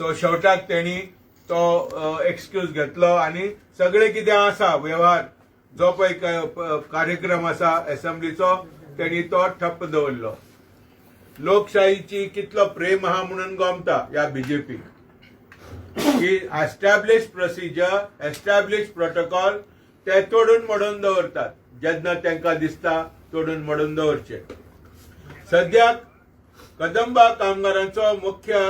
So शेवटाक तेणी तो एक्सक्यूज घेतलो आनी सगळे कितें आसा व्यवहार, जो पळय कार्यक्रम आसा एसेंब्लीचो, तेणी तो ठप्प दवरलो. लोकशाहीची कितलो प्रेम आहा म्हणून गमता ह्या बीजेपीक की एस्टॅब्लिश प्रोसिजर, एस्टॅब्लिश प्रोटोकॉल ते तोडून मोडून दवरतात जेन्ना तांकां दिसता तोडून मोडून दवरचे. सद्याक कदंबा कामगारांचो मुख्य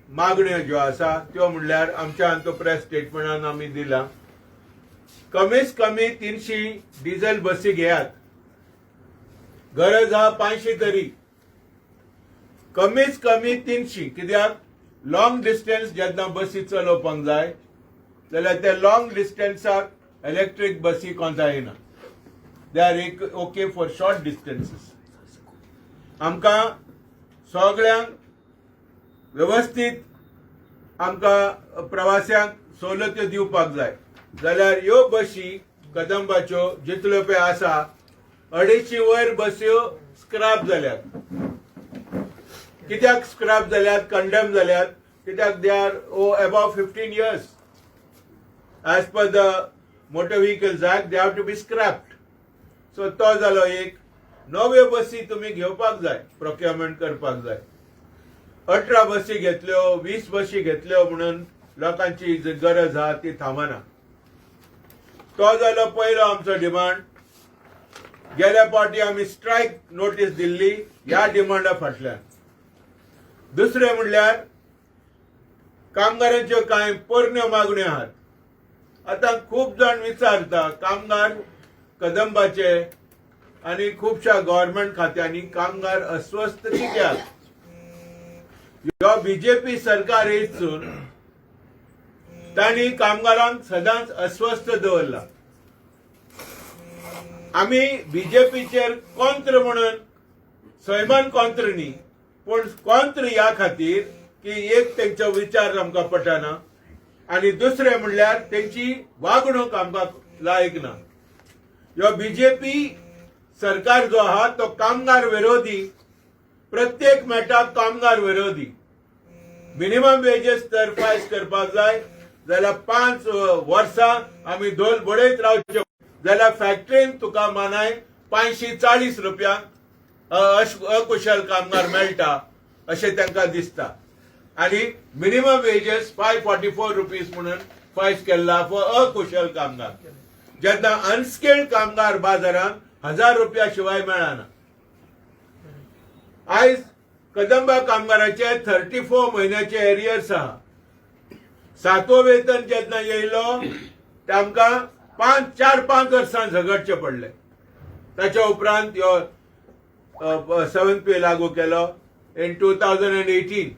मागण्यो ज्यो आसा त्यो म्हणल्यार आमच्या तो प्रेस स्टेटमेंटान आमी दिला, कमीत कमी 300 डिझेल बसी घेयात. गरज आहा 500 तरी, कमीत कमी 300. कित्याक लॉंग डिस्टन्स जेन्ना बसी चलोवपाक जाय जाल्यार ते लॉंग डिस्टन्साक इलेक्ट्रीक बसी कोंता येना. They are okay for short distances. आमकां सगळ्यांक वेवस्थीत आमकां प्रवाशांक सवलत्यो दिवपाक जाय जाल्यार ह्यो बशी कदंबाच्यो जितल्यो पळय आसा, 250 वयर बस्यो स्क्रॅप जाल्यात. कित्याक स्क्रॅप जाल्यात, कंडेम जाल्यात? कित्याक they are above 15 years. As per the Motor Vehicles Act, they have to be scrapped. So तो जालो एक. नव्यो बसी तुमी घेवपाक जाय, प्रोक्युरमेंट करपाक जाय. 18 बसी घेतल्यो, 20 बसी घेतल्यो म्हणून लोकांची जी गरज आहा ती थांबना. तो जालो पयलो आमचो डिमांड. गेल्या फावटी आमी स्ट्रायक नोटीस दिल्ली ह्या डिमांडा फाटल्यान. दुसरें म्हणल्यार कामगारांच्यो कांय पोरण्यो मागण्यो आहात. आतां खूब जाण विचारता, कामगार कदंबाचे आनी खुबश्या गव्हर्मेंट खात्यांनी कामगार अस्वस्थ कित्याक? ह्यो बीजेपी सरकार येतसून तांणी कामगारांक सदांच अस्वस्थ दवरला. आमी बीजेपीचेर कॉंत्र म्हणून, सैमान कॉंत्र न्ही, पूण कॉंत्र ह्या खातीर की एक तेंचो विचार आमकां पटना आनी दुसरें म्हणल्यार तेंची वागणूक आमकां लायक ना. ह्यो बीजेपी सरकार जो आहा तो कामगार विरोधी, प्रत्येक मेटाक कामगार विरोधी. मिनिमम वेजेस तर फायस करपाक जाय जाल्यार 5 वर्सां आमी धोल बडयत रावचे जाल्यार फॅक्टरीन तुका मानाय 540 रुपयांक अकुशल कामगार मेळटा अशें तांकां दिसता आनी मिनिमम वेजेस ₹544 म्हणून फायस केल्ला फॉर अकुशल कामगार, जेन्ना अनस्किल्ड कामगार बाजारांत 1000 रुपया शिवाय मेळना. आयज कदंबा कामगाराचे 34 म्हयन्याचे एरियर्स आहा. सातवो वेतन जेन्ना येयलो ते आमकां पांच चार पांच वर्सां झगडचे पडले. ताच्या उपरांत ह्यो सेवन पे लागू केलो in 2018,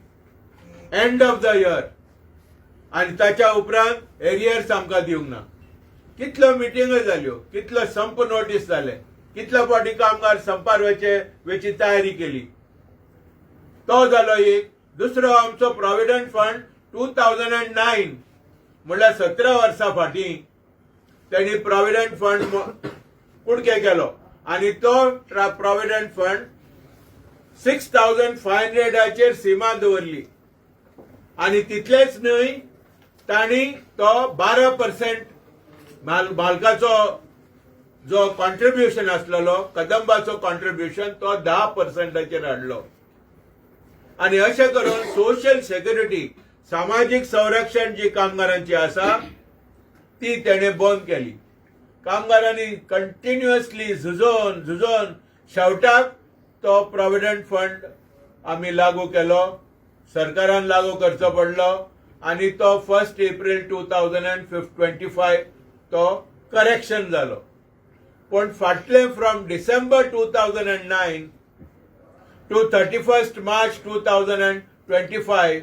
end of the year. आनी ताच्या उपरांत एरियर्स आमकां दिवंक ना. कितल्यो मिटिंगो जाल्यो, कितलो संप नोटीस जाले, कितल्या फावटी कामगार संपार वचे वेची तयारी केली. तो जालो एक. दुसरो आमचो प्रॉव्हिडंट फंड, 2009 म्हणल्यार 17 वर्सां फाटीं तेणी प्रॉव्हिडंट फंड कुडके केलो आनी तो प्रॉव्हिडंट फंड 6500चेर सीमा दवरली. आनी तितलेच न्हय, तांणी तो 12% मालकाचो जो कॉन्ट्रिब्युशन आसलेलो, कदंबाचो कॉन्ट्रिब्युशन, तो 10 पर्संटाचेर हाडलो. आनी अशें करून सोशल सेक्युरिटी, सामाजीक संरक्षण जी कामगारांची आसा ती तेणे बंद केली. कामगारांनी कंटिन्युअसली झुजोन झुजोन शेवटाक तो प्रॉव्हिडंट फंड आमी लागू केलो, सरकारान लागू करचो पडलो आनी तो 1 April 2025 तो करेक्शन जालो. पण फाटले from December 2009 to 31 March 2025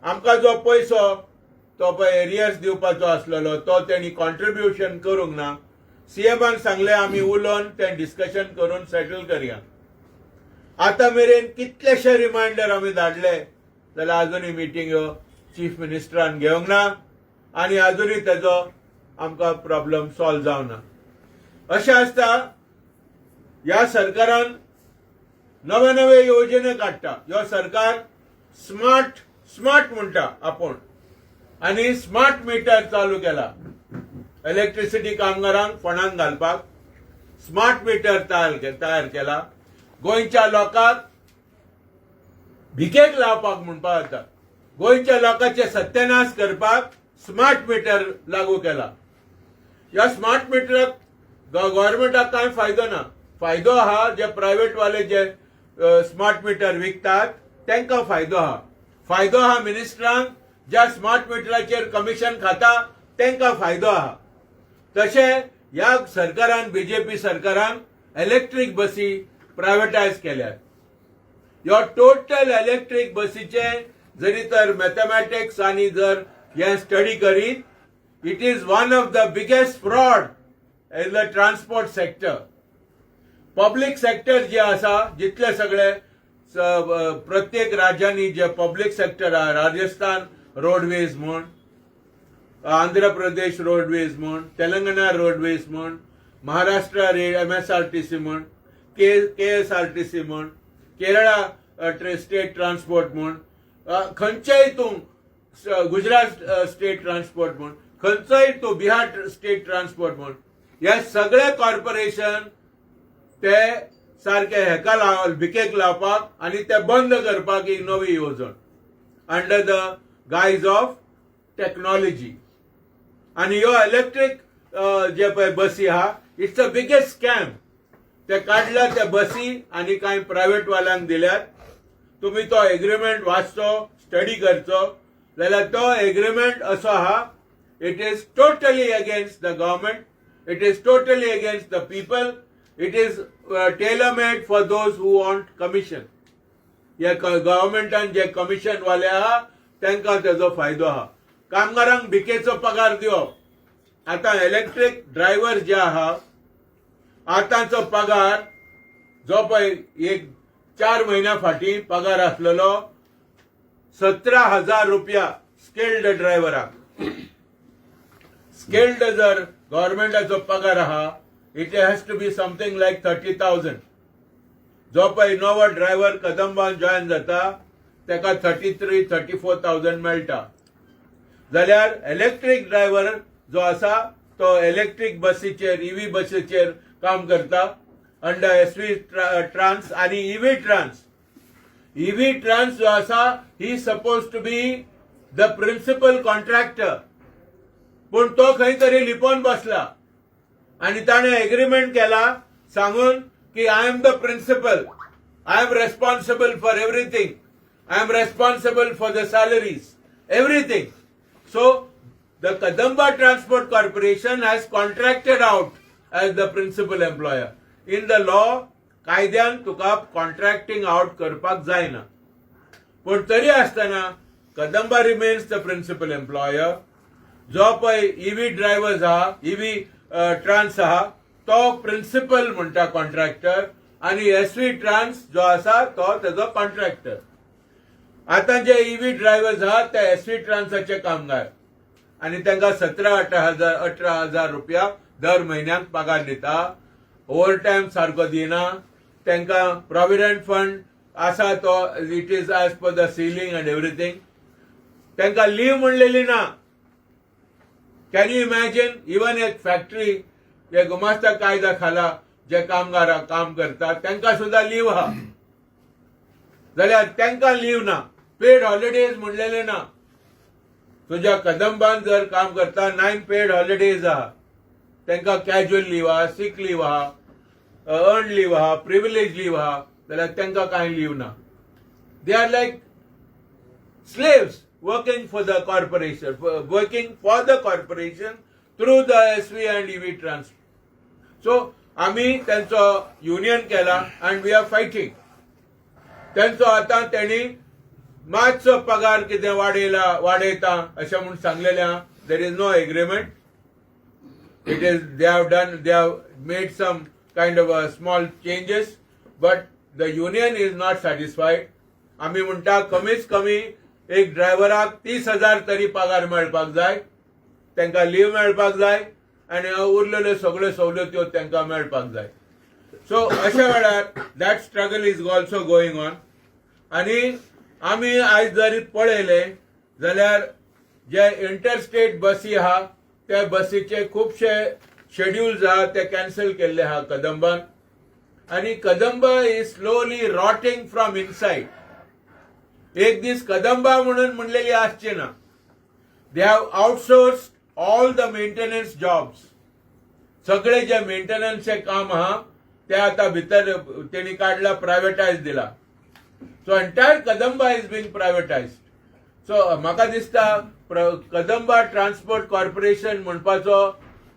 आमकां जो पयसो तो पळय एरियर्स दिवपाचो आसलेलो, तो तेणी कॉन्ट्रिब्युशन करूंक ना. सीएमान सांगलें, आमी उलोवन तें डिस्कशन करून सेटल करया. आतां मेरेन कितलेशे रिमायंडर आमी धाडले जाल्यार अजुनूय मिटिंग्यो चीफ मिनिस्टरान घेवंक ना आनी अजुनूय तेजो आमकां प्रॉब्लम सॉल्व जावना. अशें आसता ह्या सरकारान नवे नवे योजने काडटा. ह्यो सरकार स्मार्ट स्मार्ट म्हणटा आपूण आनी स्मार्ट मिटर चालू केला. इलेक्ट्रिसिटी कामगारांक फोंडांत घालपाक स्मार्ट मिटर तयार केला. गोंयच्या लोकांक भिकेक लावपाक म्हणपाक जाता, गोंयच्या लोकांचे सत्यानाश करपाक स्मार्ट मिटर लागू केला. ह्या स्मार्ट मिटराक गव्हर्मेंटाक कांय फायदो ना. फायदो आहा जे प्रायव्हेट वाले, जे स्मार्ट मिटर विकतात तांकां फायदो आहा. फायदो आहा मिनिस्टरांक, ज्या स्मार्ट मिटराचेर कमिशन खाता तांकां फायदो आहा. तशें ह्या सरकारान, बीजेपी सरकारान इलेक्ट्रीक बसी प्रायव्हेटायज केल्यात. ह्यो टोटल इलेक्ट्रीक बसीचे जरी तर मॅथमॅटिक्स आनी जर हे स्टडी करीत, it is one of the biggest fraud in the transport sector. Public sector जे आसा, जितले सगळे प्रत्येक राज्यांनी जे पब्लीक सेक्टर आहा, राजस्थान रोडवेज म्हूण, आंध्र प्रदेश रोडवेज म्हूण, तेलंगणा रोडवेज म्हूण, महाराष्ट्र एमएसआरटीसी म्हूण, के केएसआरटीसी म्हूण, केरळा स्टेट ट्रान्सपोर्ट म्हूण, खंयच्याय तूं गुजरात स्टेट ट्रान्सपोर्ट म्हूण, खंयचोय तूं बिहार स्टेट ट्रान्सपोर्ट म्हूण, हे सगळे कॉर्पोरेशन ते सारके हेका लाव भिकेक लावपाक आनी ते बंद करपाक एक नवी येवजण under the guise of technology. आनी ह्यो इलेक्ट्रीक जे पळय बसी आहा, it's a biggest scam. ते काडल्या ते बसी आनी कांय प्रायव्हेट वाल्यांक दिल्यात. तुमी तो एग्रीमेंट वाचचो, स्टडी करचो जाल्यार तो एग्रीमेंट असो आहा, it is totally against the government, it is totally against the people, it is tailor made for those who want commission. हे गव्हर्मेंटान जे कमिशन वाले आहा तांकां तेजो फायदो आहा. कामगारांक भिकेचो पगार दिवप. आतां इलेक्ट्रीक ड्रायव्हर जे आहा, आतांचो पगार जो पळय एक 4 म्हयन्या फाटीं पगार आसलेलो 17,000 रुपया स्किल्ड ड्रायव्हराक. स्किल्ड जर गव्हर्मेंटाचो पगार आहा, it has to be something like 30,000. जो पळय नवो ड्रायव्हर कदंबान जॉयन जाता ताका 33-34 thousand मेळटा, जाल्यार इलेक्ट्रीक ड्रायव्हर जो आसा तो इलेक्ट्रीक बसीचेर, इव्ही बसीचेर काम करता अंडर एसव्ही ट्रान्स आनी इव्ही ट्रान्स. इव्ही ट्रान्स जो आसा, he suppose to be the principal contractor, पूण तो खंय तरी लिपोवन बसला आनी ताणें एग्रीमेंट केला सांगून की I am the principal, I am responsible for everything, I am responsible for the salaries, everything. So the Kadamba Transport Corporation has contracted out as the principal employer. In the law, कायद्यान तुका contracting out करपाक जायना, पूण तरी आसतना Kadamba remains the principal employer. जो पळय EV drivers आहा, इव्ही ट्रान्स आहा, तो प्रिन्सिपल म्हणटा कॉन्ट्रॅक्टर आनी एसव्ही ट्रान्स जो आसा तो तेजो कॉन्ट्रॅक्टर. आतां जे इव्ही ड्रायव्हर्स आहात ते एसव्ही ट्रान्साचे कामगार आनी तांकां 17-18 हजार, 18,000 रुपया दर म्हयन्याक पगार दिता. ओवर टायम सारको दिना तांकां. प्रोविडंट फंड आसा तो it is as per the ceiling and everything. तांकां लीव म्हणलेली ना. Can you imagine? Even एक फॅक्टरी जे गुमास्ता कायदा खाला जे कामगार काम करतात तांकां सुद्दां लीव आहा, जाल्यार तांकां लीव ना, पेड हॉलिडेज म्हणलेले ना. तुज्या कदंबान जर काम करता, नायन पेड हॉलिडेज आहा तांकां. कॅज्युअल लीव आहा, सीक लीव आहा, अर्न लीव आहा, प्रिविलेज लीव आहा, जाल्यार तांकां कांय लीव ना. They are like slaves working for the corporation, working for the corporation through the SV and EV Trans. So, आम्ही त्यांचो युनियन केला and we are fighting. त्यांचो आतां त्यांनी मातसो पगार कितें वाडयला, वाडयता अशें म्हूण सांगलेलें आहा. There is no agreement. It is they have done, they have made some kind of small changes, but the union is not satisfied. आमी म्हणटा कमीत कमी एक ड्रायव्हराक 30,000 तरी पगार मेळपाक जाय, तांकां लीव मेळपाक जाय आनी उरलेल्यो सगळ्यो सवलत्यो तांकां मेळपाक जाय. सो अशा वेळार that struggle is also going on. आनी आमी आयज जरी पळयलें जाल्यार जे इंटरस्टेट बसी आहा, त्या बसीचे खुबशे शेड्युल्स आहा, ते कॅन्सल केल्ले आहा कदंबान आनी Kadamba is slowly rotting from inside. एक दीस कदंबा म्हणून म्हणलेली आसची ना. They have outsource all the maintenance jobs. सगळे जे मेंटेनन्सचे काम आहा, ते आता भितर तेणी काडला, प्रायव्हेटायज दिला. So entire Kadamba is being privatise. So म्हाका दिसता, कदंबा ट्रान्सपोर्ट कॉर्पोरेशन म्हणपाचो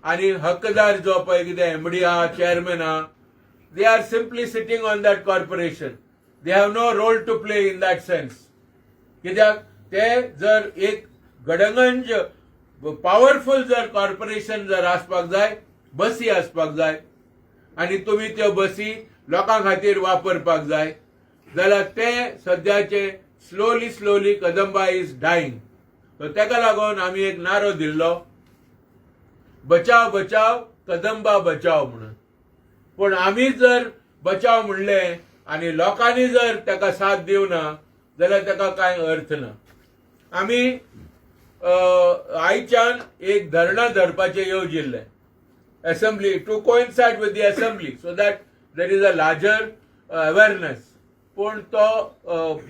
आनी हक्कदार जो पळय कितें एमडी आहा, चेअरमॅन आहा, they are simply sitting on that corporation. They have no role to play in that sense. कित्याक ते जर एक गडगंज पावरफुल जर कॉर्पोरेशन जर आसपाक जाय, बसी आसपाक जाय आनी तुमी त्यो बसी लोकां खातीर वापरपाक जाय, जाल्यार ते सद्याचे slowly slowly Kadamba is dying. तेका लागून आमी एक नारो दिल्लो, "बचाव बचाव कदंबा बचाव" म्हणून. पूण आमी जर बचाव म्हणले आनी लोकांनी जर ताका साथ दिवना जाल्यार ताका कांय अर्थ ना. आमी आयच्यान एक धरणां धरपाचें येवजिल्लें, assembly to coincide with the assembly, so that there is a larger awareness. पूण तो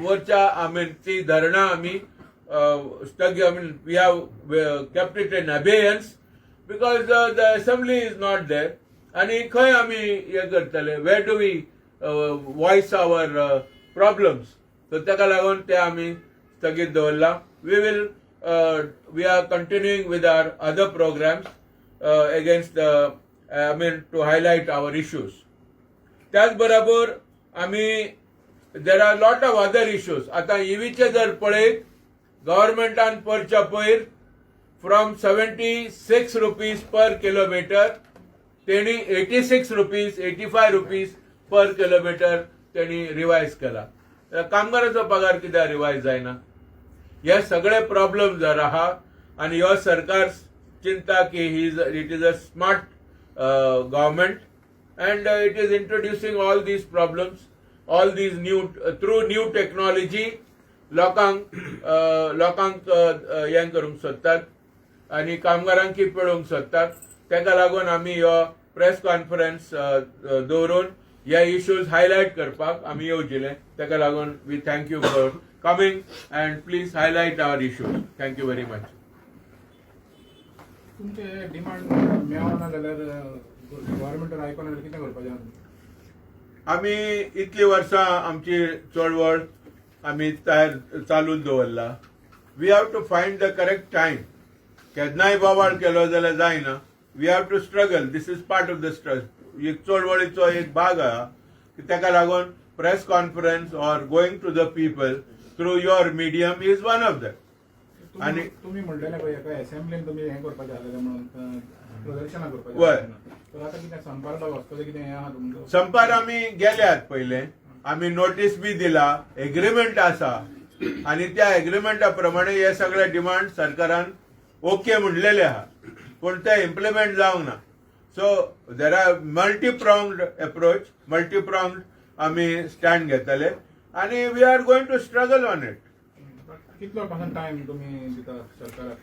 वरच्या, I mean, ती धरणां आमी स्थगीत, I mean, we have kept it in abeyance because the assembly is not there. आनी खंय आमी हें करतले? Where do we voice our problems? So ताका लागून ते आमी स्थगीत दवरला. We are continuing with our other programs against the, I mean, to highlight our issues. त्याच बरोबर आमी, there are lot of other issues. आतां ईव्हीचे जर पळयत, गव्हर्मेंटान परच्या पयर from ₹76 per kilometre तेणी ₹86, ₹85 per kilometre तेणी रिवायज केला. कामगाराचो पगार कित्याक रिवायज जायना? हे सगळे प्रॉब्लेम जर आहा आनी हो सरकार चिंता की he it is a smart government and it is introducing all these problems, all these new, through new technology लोकांक हें करूंक सोदतात आनी कामगारांक पळोवंक सोदतात. ताका लागून आमी हो प्रेस कॉन्फरन्स दवरून हे इश्यूज हायलायट करपाक आमी येवजिले. ताका लागून we thank you for coming and please highlight our issues. Thank you very much. तुमचे डिमांड मेळना जाल्यार, गव्हर्मेंटान आयकना जाल्यार कितें करपाचें आहा तुमी? आमी इतली वर्सां आमची चळवळ आमी तयार चालूच दवरला. We have to find the correct time. केन्नाय बोवाळ केलो जाल्यार जायना. We have to struggle. This is part of the struggle. एक चळवळीचो एक भाग आहा की ताका लागून press conference or going to the people through your medium is one of them. तुमी म्हणलेले पळय, एका असेंब्लीन तुमी हें करपाचें आसलेलें म्हणून, प्रदर्शनां करपाचें वय. आसलेलें. तर आतां कितें संपार वचपाचें, कितें हें आहा तुमचो? संपार आमी गेल्यात. पयले आमी नोटीस बी दिला. एग्रीमेंट आसा आनी त्या एग्रीमेंटा प्रमाणे हे सगळे डिमांड सरकारान ओके म्हणलेले आहा, पूण ते इम्प्लिमेंट जावंक ना. So there are multi pronged approach, multi pronged आमी स्टँड घेतले आनी we are going to struggle on it. कितलो पासून टायम तुमी दिता सरकाराक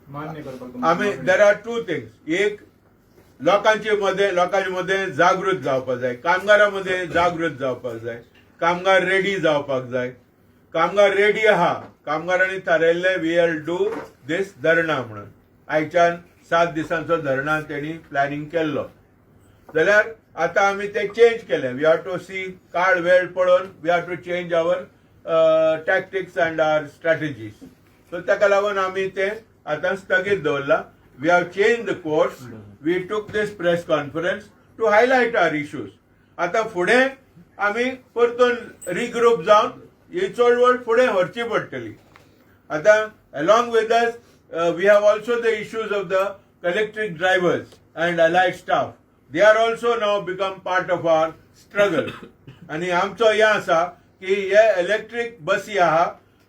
मान्य करपाक तुमची आमी मागणी? There are two things. एक, लोकांचे मदें जागृत जावपाक जाय, कामगारां मदें जागृत जावपाक जाय, कामगार रेडी जावपाक जाय. कामगार रेडी आहा. कामगारांनी थारायल्ले, "We will do this dharna" म्हणून. आयच्यान 7 दिसांचो धरणा तेणी प्लॅनिंग केल्लो, जाल्यार आतां आमी ते चेंज केले. We have to see, काळ वेळ पळोवन we have to change our tactics and our strategies. So ताका लागून आमी ते आतां स्थगीत दवरला. We have change the course. We took this press conference to highlight our issues. आतां फुडें आमी परतून रिग्रूप जावन ही चळवळ फुडें व्हरची पडटली. आतां along with us, we have also the issues of the electric drivers and allied staff. They are also now become part of our struggle. आनी आमचो हें आसा की हे इलेक्ट्रीक बसी आहा,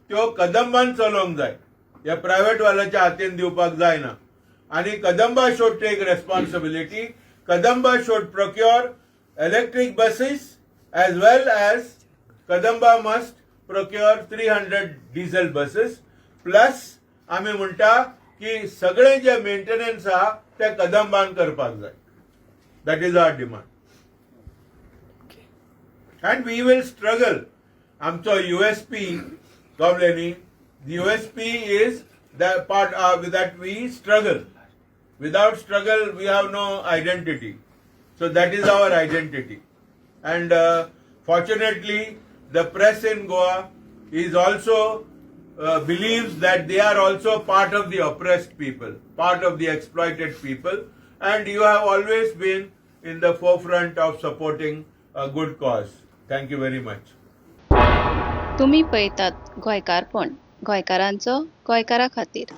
त्यो कदंबान चलोवंक जाय, हे प्रायव्हेट वाल्याच्या हातीन दिवपाक जायना. आनी Kadamba should take responsibility. Kadamba should procure electric buses as well as Kadamba must procure 300 diesel buses. Plus आमी म्हणटा की सगळे जे मेंटेनन्स आहा ते कदंबान करपाक जाय. That is our demand and we will struggle. आमचो युएसपी कळ्ळें न्ही? USP is the part that we struggle. Without struggle we have no identity. So that is our identity. And fortunately the press in Goa is also believes that they are also part of the oppressed people, part of the exploited people, and you have always been in the forefront of supporting a good cause. Thank you very much. तुमी पळयतात गोंयकारपण, गोंयकारांचो गोंयकारा खातीर.